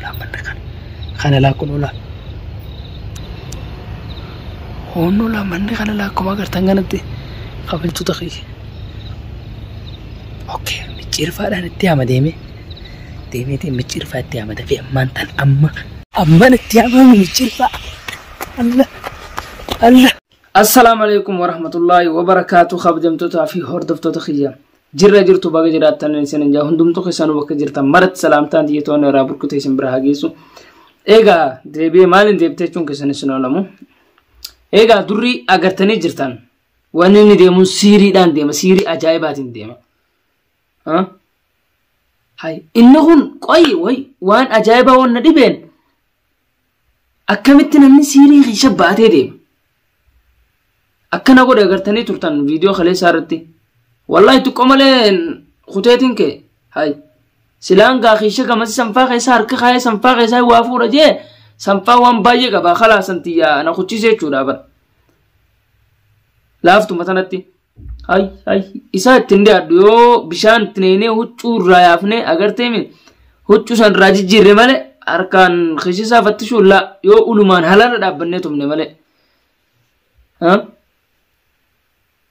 laa manni kana. Kana laa kunoo laa. Hoonnoo laa manni kana laa akkuma agartan kanatti kabajtoota kiyya. Okay, micciirfaadhaan itti yaama deemee. Deemeetiin micciirfaa itti yaama dafee ammaan tan amma. Amman itti yaamame micciirfaa. Allah. Allah. Assalaamu alaikum warahmatullaahi wabarakaatu kabajamtootaa fi hordoftoota kiyya. Jirra jirtu baga jiraattan isin hin jaa hundumtuu keessanuu bakka jirtan maratti salaamtaan xiyya to'annoo irraa burkutee isin bira hageessu. Egaa deebi'ee maaliin deebitee jechuun keessan isin oolamu. Egaa durri agartanii jirtan wanni inni deemuun siiriidhaan deema siirii ajaa'ibaatiin deema. Hay inni kun qoyi way waan ajaa'ibaa wanna dhibeen akkamitti namni siirii keessa baatee deema. Akkana godhe agartanii turtan viidiyoo kaleessaa irratti. Wallaahi xiqqoo malee kuteetiin kee hay silaan gaa keessa gamasi sanfaa keessa harka kaayee sanfaa keessaa waa fuudha jee sanfaa waan baay'ee qaba kalaa santiyyaa na kuchise jechuudha bara. Laaftuma tanatti hay hay isaa ittiin dhiyaadhu yoo bishaan itti neenee huccuu irraa yaafnee agartee mi huccuu san irraa jijjiirre malee harkaan keessisaa fattishuu laa yoo ulumaan halaala dhaabbannee tumne malee.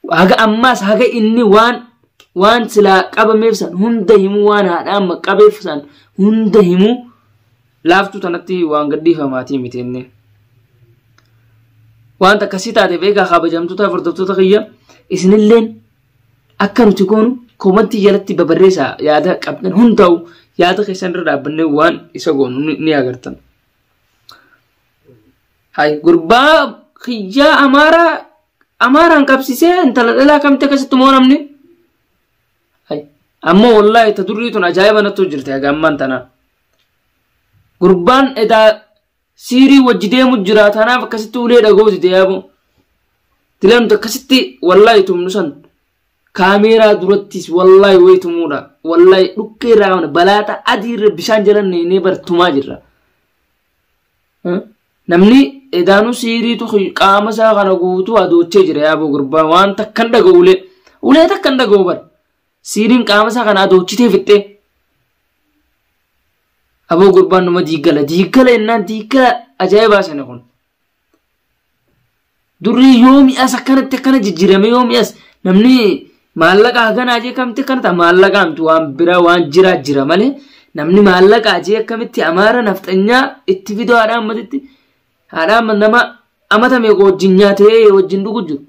Haga ammaas haga inni waan waan silaa qabameef san hunda himuu waan haadha amma qabeef san hunda himuu laaftuu tanatti waan gadhiifamaatii miti inni. Waan akkasii taate beekaa kabajamtoota hordoftoota kiyya isinilleen akka nuti goonu koomantii jalatti babarreessaa yaada qabdan hundaa'u yaada keessan irra dhaabbannee waan isa goonu ni agartan. Hay gurbaa kiyyaa amaaraa amaaraan qabsiisee intala dhalaa kamti akkasitti moo namni? Hay ammoo wallaahi ta durrii tun ajaa'iba nattu jirti haga ammaan tanaa. Gurbaan edaa siirii wajji deemu jira tanaaf akkasitti ulee dhaga'u dide yaaboo. Dilaan nuti akkasitti wallaahi tumnu san kaameeraa durattis wallaahi wayi tumuudha. Wallaahi dhukkee irraa qabna balaata adii irra bishaan jala neenee bar tumaa jirra. Namni edaanuu siiriitu qaama isaa kana guutuu adoochee jira yaaboo gurbaa waan takkan dhaga'u ulee. Ulee takkan dhaga'u bar. Siiriin qaama isaa kana adoochitee fixxee. Aboo gurbaan numa diiggala. Diiggala jennaan diiggala ajaa'ibaa sana kun. Durri yoomi as akkanatti akkana jijjiirame yoomi as namni maallaqa haganaa jee akkamitti akkana ta'a maallaqa miti waan biraa waan jiraa jira malee namni maallaqa jee akkamitti amaara nafxanyaa itti fidoo haadha ammatitti haadha amma nama amata meeqa wajjin nyaatee wajjin dhugu jiru.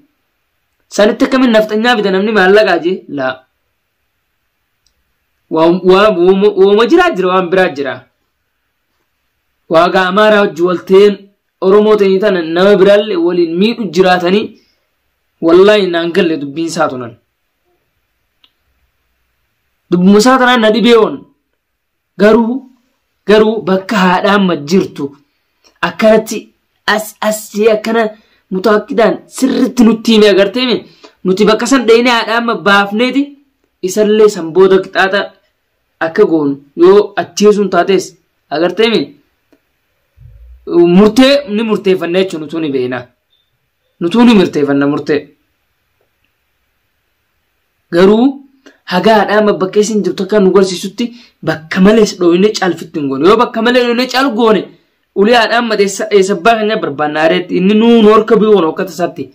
Sanitti akkamitti nafxanyaa fida namni maallaqa jee laa. Waama jiraa jira waan biraa jira. Waaqa amaaraa wajji walteen Oromoo ta'anii tana nama biraallee waliin miidhu jiraatanii wallaahi naan galle dubbiin isaa tunan. Dubbuma isaa tanaan na dhibee oon garuu garuu bakka haadha amma jirtu akkanatti as as jee akkana mutaakkidaan sirritti nutti hime agartee nuti bakka san dhayinee haadha amma baafneeti isallee san booda qixaaxa akka goonu yoo ajjeesuun taates agartee murtee ni murteeffanna jechuun nutuu ni beekna. Nutuu ni murteeffanna murtee. Garuu haga haadha amma bakka isin jirtu akka nu garsiisutti bakka malees dhooyne calfitti hin goone. Yoo bakka malee dhooyne cal goone ulee haadha amma eessabbaa keenya barbaanna areetti inni nuu nu harka bu'u akka tasaatti.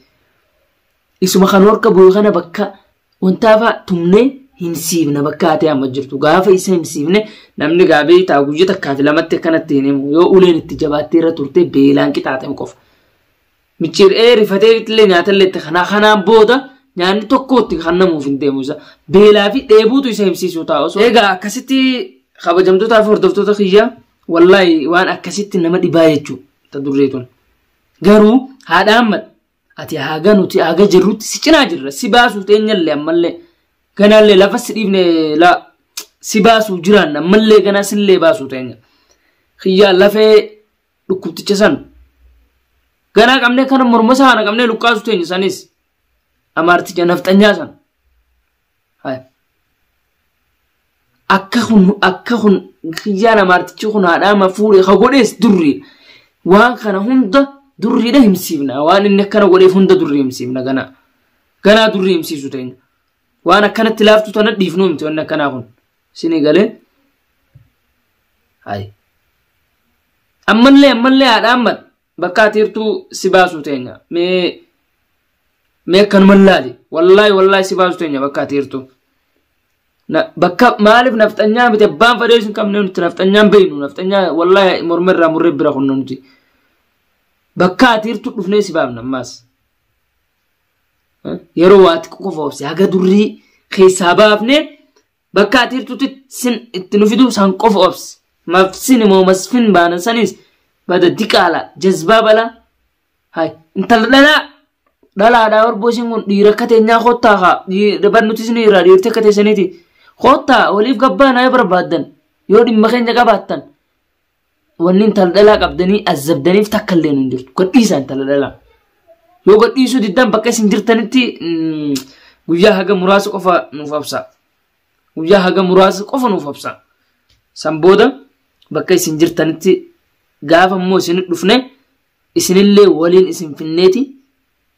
Isuma kan harka bu'u kana bakka wantaafaa tumnee hin siifne bakka haatee amma jirtu. Gaafa isa hin siifne namni gaabee taa guyyaa takkaa fi lamatti akkanatti hin himu. Yoo uleen itti jabaattee irra turte beelaan qixaaxame qofa. Micciiree rifatee illee nyaatallee itti kanaa kanaan booda nyaanni tokko itti kan namuuf hin deemu isa. Beelaa fi dheebuutu isa himsiisuu ta'a osoo. Egaa akkasitti kabajamtootaa fi hordoftoota kiyya wallaahi waan akkasitti nama dhibaa jechuudha ta durree tun. Garuu haadha amma ati haga nuti haga jirrutti si cinaa jirra si baasuu teenyallee ammallee ganaallee lafa si dhiifne la si baasuu jiraan ammallee ganaa sillee baasuu teenya. Kiyyaa lafee dhukkubticha san ganaa qabnee kana morma isaa kana qabnee luqqaasuu teenya sanis amaarticha nafxanyaa san. Akka kun akka kun kiyyaan amaartichi kun haadha amma fuudhee ka godhees durri waan kana hunda durriidha himsiifna waan inni akkana godheef hunda durri himsiifna ganaa ganaa durri himsiisu teenya waan akkanatti laaftu tana dhiifnuu miti wanni akkanaa kun isinii galee. Hayi. Ammallee ammallee haadha Ahmad bakka ati jirtu si baasuu teenya. Mee mee akkanuma laali. Wallaahi wallaahi si baasuu teenya bakka ati jirtu. Bakka maaliif nafxanyaa miti abbaan fadhee sun qabne nuti nafxanyaan beeknu nafxanyaa wallaahi morma irraa murree bira kunna nuti. Bakka ati jirtu dhufnee si baafna ammaas. Yeroo waati qofa obse haga durrii keessaa baafnee bakka ati jirtutti sin itti nu fidu san qofa obse. Mafsin moo masfin baana sanis bada diqaala jazbaa balaa. Hay intala dhalaa dhalaadhaa warboo isin kun dhiira akka teenyaa kottaa haa bar nuti isin irraa dhiirti akka teessaniiti. Kottaa waliif gabbaanaa yoo barbaaddan yoo dhimma keenya qabaattan wanni intala dhalaa qabdanii azzabdaniif takka illee nu hin jirtu. Gadhiisaa intala dhalaa. Yoo gadhiisuu diddan bakka isin jirtanitti guyyaa haga muraasa qofa nuuf obsa. Guyyaa haga muraasa qofa nuuf obsa. San booda bakka isin jirtanitti gaafa immoo isin dhufne isinillee waliin isin finneeti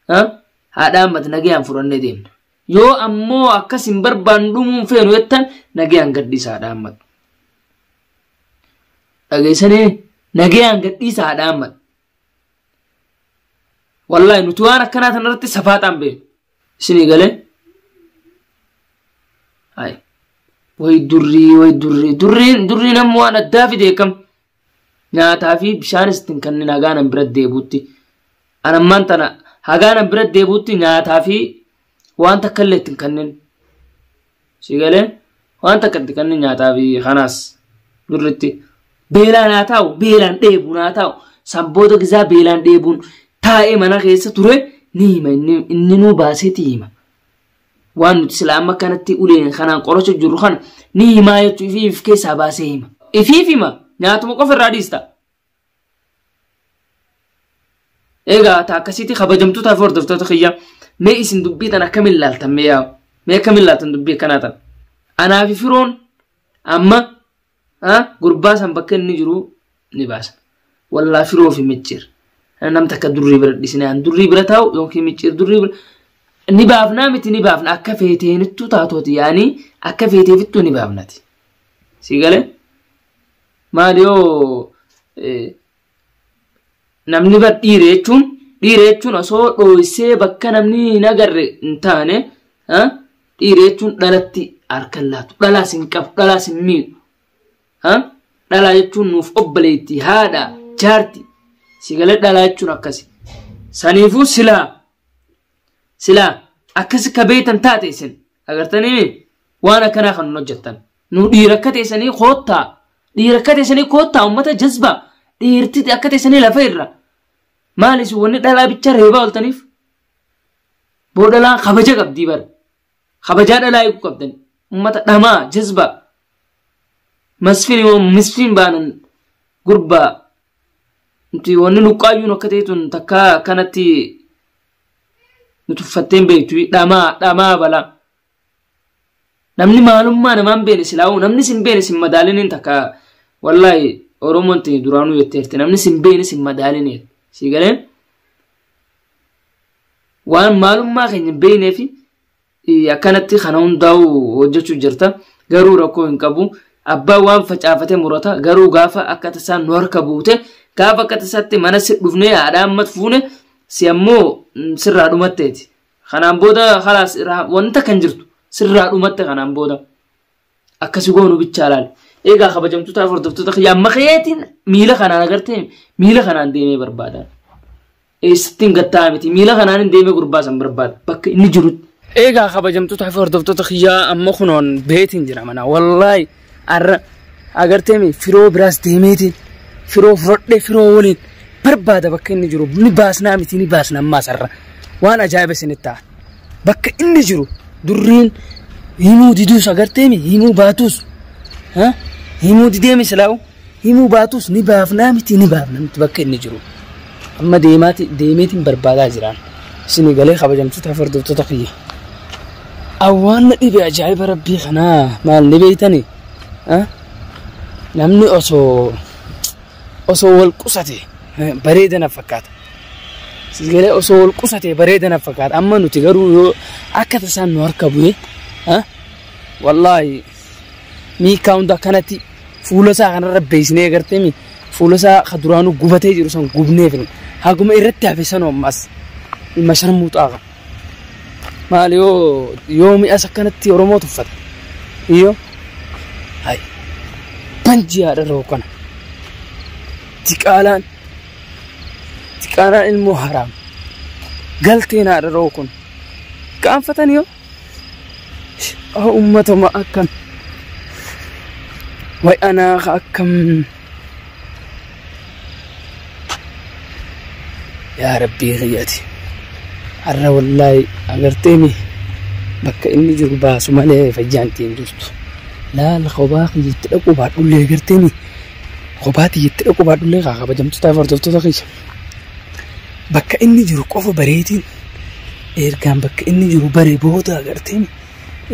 haadha Ahmad nagayaan fudhannee deemna. Yoo ammoo akkas hin barbaannu dhumuun feenu jettan nagayaan gadhiisa haadha Ahmad. Dhageessanii nagayaan gadhiisa haadha Ahmad. Wallaahi nuti waan akkanaa tanarratti safaaxaan beeknu. Isinii galee? Hayi. Way durrii way durrii durriin durriin ammoo waan addaa fide akkam. Nyaataa fi bishaanis ittiin kanneen hagaanan bira deebuutti. Anammaan tana hagaanan bira deebuutti nyaataa fi waan takka illee ittiin kanneen. Si galee waan takka itti kanneen nyaataa fi kanaas durritti. Beelaan haa taa'u beelaan dheebuun haa taa'u san booda gizaa beelaan dheebuun taa'ee mana keessa ture ni hima inni nuu baaseeti hima. Waan nuti sila amma kanatti uleen kanaan qoracha jirru kana ni himaa jechuu ifiif keessaa baasee hima. Ifiif hima nyaatuma qofa irraa dhiista. Egaa ta akkasitti kabajamtootaa fi hordoftoota kiyya mee isin dubbii tan akkamiin ilaaltan mee yaa mee akkamiin ilaaltan dubbii akkanaa tan. Anaa fi firoon amma gurbaa san bakka inni jiru ni baasa. Wallaa firoo fi micciir. Nam takka durrii bira dhisine an durrii bira taa'u yookiin micciir durrii bira ni baafnaa miti ni baafna akka feeteenittuu taatooti yaanii akka feeteefittuu ni baafnati. Si galee? Maali yoo namni bar dhiira jechuun dhiira jechuun osoo dhooysee bakka namni hin agarre hin taane dhiira jechuun dhalatti harka hin laatu dhalaas hin qabu dhalaas hin miidhu. Dhalaa jechuun nuuf obboleetti haadha jaarti si galee dhalaa jechuun akkasi. Saniifuu silaa silaa akkasi ka beektan taate isin agartanii waan akkanaa kan hojjettan. Nu dhiira akka teessanii koottaa dhiira akka teessanii koottaa uummata jazbaa dhiirti akka teessanii lafa irra maal isin wanni dhalaa bicha reebaa ooltaniif boo dhalaan kabaja qabdii bara kabajaa dhalaa eeguu qabdan uummata dhamaa jazbaa masfiin immoo misfiin baanan gurbaa nuti wanni luqqaayyuun akka ta'etuun takka akkanatti nu tuffatteen beektu dhamaa dhamaa balaa. Namni maalummaa namaan beene silaa'uu namni sin beene sin madaaliniin takka wallaahi Oromoon tini duraanuu jetteerti namni sin beene sin madaaliniin si galee waan maalummaa keenya hin beeknee fi akkanatti kana hundaa'u hojjechuu jirta garuu rakkoo hin qabu abbaan waan facaafate murata garuu gaafa akka tasaan nu harka buute gaafa akka tasaatti mana si dhufnee haadha ammat fuune si ammoo sirraa dhumatteeti kanaan booda khalaas wanta kan jirtu sirraa dhumatte kanaan booda akkasi goonu bichaa laale. Egaa kabajamtootaa fi hordoftoota kiyya amma keetiin miila kanaan agartee miila kanaan deemee barbaada. Eessattiin gattaa miti miila kanaan hin deemee gurbaa san barbaada bakka inni jirutti. Egaa kabajamtootaa fi hordoftoota kiyyaa amma kunoon beetiin jira mana wallaahi arra agartee mi firoo biraas deemeetiin firoo fudhadhee firoo waliin barbaada bakka inni jiru ni baasnaa miti ni baasna ammaas arra waan ajaa'iba isinitti ta'a. Bakka inni jiru durriin himuu diduus agartee mi himuu baatus himuu dideemi silaa'u himuu baatus ni baafnaa miti ni baafna miti bakka inni jiru. Amma deemeetiin barbaadaa jiraan. Isinii galee kabajamtoota fi hordoftoota kiyya. Awwaan na dhibe ajaa'iba rabbii kanaa maal ni beeytanii? Namni osoo wal qusate bareeda na fakkaata. Galee osoo wal qusate bareeda na fakkaata. Amma nuti garuu yoo akka tasaan nu harka bu'e wallaahi miikaa hunda akkanatti fuula isaa kanarra beeksisnee agartee mi Fuula isaa ka duraanuu gubatee jiru san gubneef haguma irratti hafe san ammas ilma sharmuuxaa qaba. Maal yoo mi'as akkanatti Oromoo tuffata. Iyyoo hay banjii haadha roo kana. Tiqaalaan ilmoo haraam. Galteen haadha roo kun. Qaanfatan yoo uummatuma akkam. Way anaa akkam. Yaa Rabbii kiyyaati. Har'a wallaahi agarteemi bakka inni jiru baasu malee fayyaan ittiin jirtu. Laal kophaa kiyyatti dhaquu baadhullee agarteemi. Kophaa kiyyatti dhaquu baadhullee kaa kabajamtootaa fi hordoftoota kiyya. Bakka inni jiru qofa bareetiin ergaan bakka inni jiru baree booda agarteemi.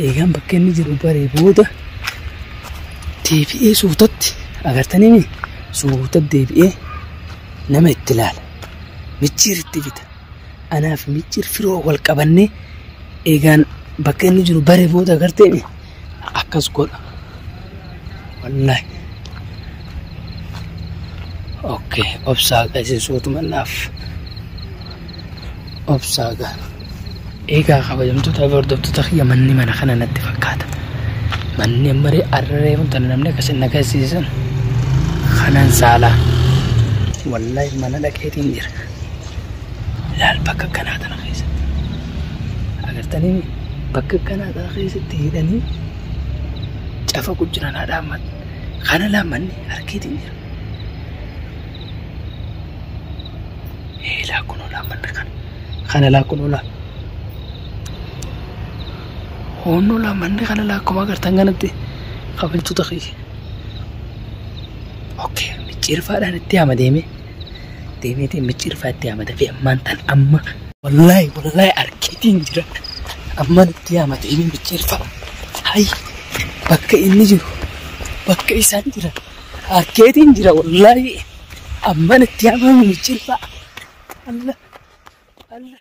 Eegaan bakka inni jiru baree booda deebi'ee suutatti agartaniimi suutatti deebi'ee nama itti ilaala. Micciiritti bita. Anaaf micciir firoo wal qabannee eegaan bakka inni jiru baree booda agarteemi akkas godha. Wallaahi. Okay, obsaa isin suutuma naaf. Obsaa gaa. Eegaa kabajamtoota fi hordoftoota kiyya manni mana kana natti fakkaata. Manni ammaree arraree wanta namni akkas hin agarsiisan kanan saalaa. Wallaahi mana dhaqeetiin jira. Laal bakka akkanaa tana keessatti. Agartanii bakka akkanaa tana keessatti hidhanii cafa jiran haadha ammatti. Kana laa manni harkeetiin jira. Laa kunoo laa manni kana. Kana laa kunoo laa. Hoonnoo laa manni kana laa akkuma agartan kanatti kabajamtoota kiyya. Okay, micciirfaadhaan itti haama deemee. Deemeetiin micciirfaa itti haama dafee ammaan tan amma. Wallaahi wallaahi harkeetiin jira. Ammaan itti haama deemee micciirfaa. Hay bakka inni jiru bakka isaan jira harkeetiin jira wallaahi ammaan itti haama micciirfaa. Allah Allah.